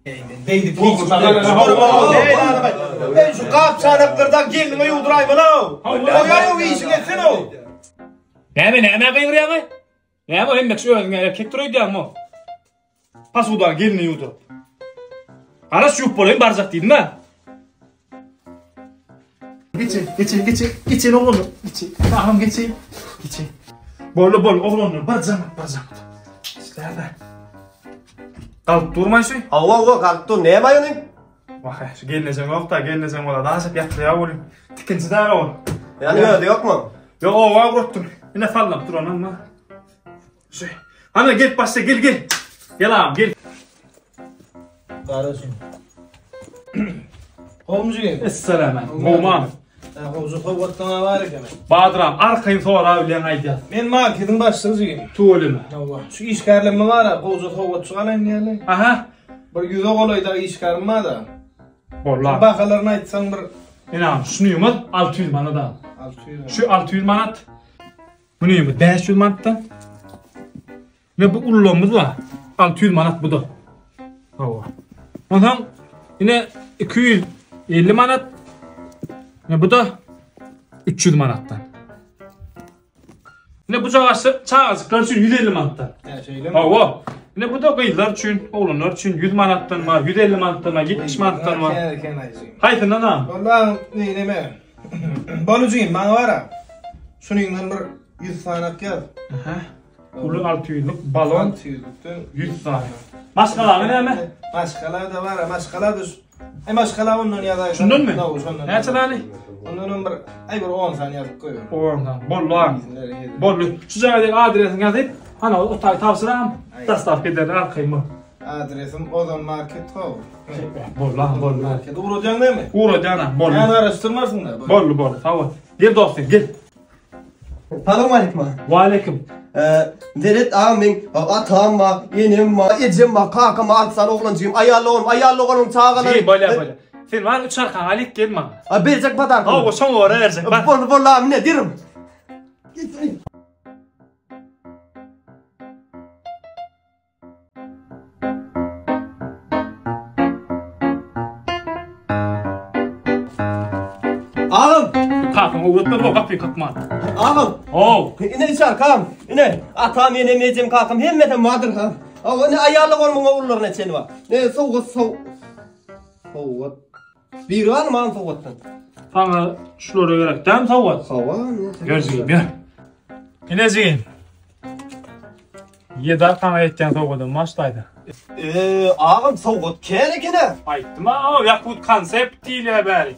Beýdip hiç Ey şu gap çanaklardan gelniňe ýuwduraýmaly-ow. Goýaý-ow işiňi etsene-ow. Näme näme gygyrýaň-aý? Näme o hemmekçi özüňe erkek dur öýdýäňmi? Pasudany gelnine ýuwduryp. Garaş ýuwup bolaýyn barjak diýdim-ä. Geçin, geçin, geçin, geçin oglanlar, geçin. Agam geçin, geçin. Boldy, boldy oglanlar, bir jaňat, bir jaňat. Işlerde. Galyp durmaý şu. Hawa, hawa, galyp dur. Näme aýanyň? Wah, şu gelnejeň ýok-da, gelnejeň bola daşyp ýatyrýar welin. Tikinçi däl ol. Ýani özi ýokmy? Ýok, oba ugratdym. Ine sallap duran amma. Şu. Hana gel başla gel gel. Gel agam gel. Garaşyn. Gowmy jigim? Esselam. Gowmy? Gowja sowgatdan bar eken. Badyram arkaýyn sorap bilýän aýdýar. Men marketiň başlygy jigim. Tüweleme. Hawa. Şu işgärlerime bar-a, gowja sowgatjyk alaýyn diýýärler. Aha. Bir ýüze golaý dagy işgärim bar-da. Bolla. Bahalaryny aýtsaň bir. Ine şunyňyz 600 manat. 600. Şu 600 manat. Munyňyz 500 manatdan. Ine bu ullamyz bar. 600 manat bu da. Hawa. Ondan ine 250 manat. Ine bu da 300 manatdan. Ine bu jagaşy çagajyklar üçin 150 manatdan. Hä, şeýlemi? Hawa. Ine bu da gyzlar üçin, oglanlar üçin 100 manatdan bar, 150 manatdan bar, 70 manatdan bar. Kän eken aýjygym. Haýsyndan al? Wallahi neýleme. Bolujygym maňa bara. Şunyňdan bir 100 sanak ýaz. Aha. Uly 600-lük balon 600-lükden 100 sany. Maşgalaňa näme? Maşgala da bar, maşgala da Ay maşgala ondan ýazaý. Şundanmy? Hawa, şondan. Näçe sany? Ondanam bir aý bir 10 sany ýazyp goýber. 10 sany. Boldy agam. Boldy. Şu jaýa adresiňi ýazyp, hana o taý tabşyram, dastavka ederler arkaýyn bol. Adresim Ozan Market how. Boldy agam, boldy. Market ugradýaň näme? Ugradýan agam, boldy. Ýa garaşdyrmarsyň da. Boldy, boldy. Sag bol. Gel dostum, gel. Salam aleyküm. Wa aleyküm. Seret agam meň atam bar, enem bar, ejem bar, kakam bar, alty sany oglanjygym, aýal doganym, aýal doganymyň çagalary. Jigim bolýar bolýar. Sen bar üç arkaňy alyp gel maňa. A berjek podarkamy? Hawa şoňa görä berjek. Bar. Boldy boldy agam ine dirim. Agam! Kakaň öwretmedi o gapyny kakman. Agam! Ow! Ine içarkam, ine atam, enem, ejem, kakam hemmesem bardyr ha. Aw, ine aýally bolmaň ogullaryna çeni bar. Ne sowgat sow sowgat. Biri barmy maňa sowgatdan? Saňa şulara gerek dämi sowgat? Hawa, Ýör jigim, ýör. Ine jigim. Ýedi arkaňa ýetýän sowgadam başlaýda. Eee, agam sowgat kän eken-ä. Aýtdym-a, o Ýakut konsept diýilýär bäri.